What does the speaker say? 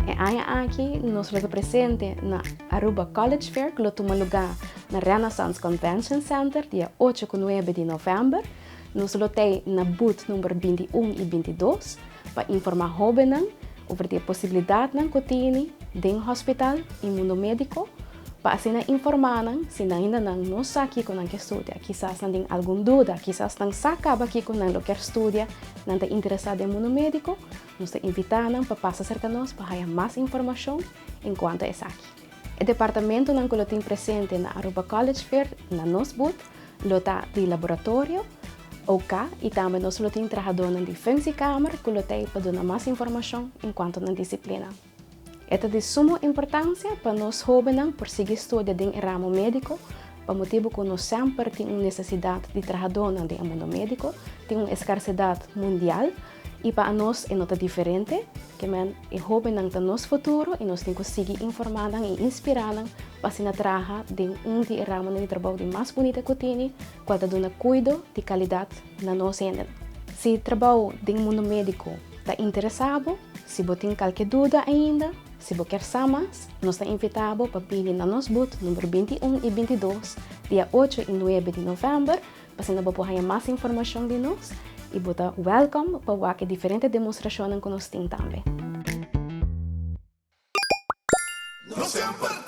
E aña aki nos lo ta presente na Aruba College Fair ku lo tuma lugá na Renaissance Convention Center dia ocho ku nuebe di novèmber. Nos lo tei na booth number 21 i 22 pa informá hóbennan over di e posibilidatnan ku tini den hospital i mundo médiko pa asina informá nan si nan ainda nan no sa kiko nan ke studia. Kisas nan tin algun duda, kisas nan sa kaba kiko nan lo kier studia, nan ta interesá den mundo médiko. Nos ta invitá nan pa pasa serka nos pa haña mas informashon en kuanto esaki. E departamentonan ku lo tin presente na Aruba College Fair na nos booth lo ta di laboratorio, OK i tambe nos lo tin trahadónan di functiekamer ku lo ta ei pa duna mas informashon en kuanto nan disiplina. E ta di sumo importansia pa nos hóbennan por sigui studia den e ramo médiko pa motibu ku nos semper tin un nesesidat di trahadónan den e mundo médiko, tin un eskarsedat mundial. I pa anos e no ta diferente, ke men e hóbennan ta nos futuro i nos tin ku sigui informá nan i inspirá nan pa asina traha den un di e ramonan di trabou di mas bunita ku tini, kual ta duna kuido di kalidat na nos hendenan. Si trabou den mundu médiko ta interesá bo, si bo tin kalke duda ainda, si bo kier sa mas, nos ta invitá bo pa bini na nos booth number 21 i 22 dia ocho i nuebe di novèmber. Asina bo por haña mas informashon di nos i bo ta wèlkòm pa wak e diferente demostrashonnan ku nos tin tambe. Nos semper.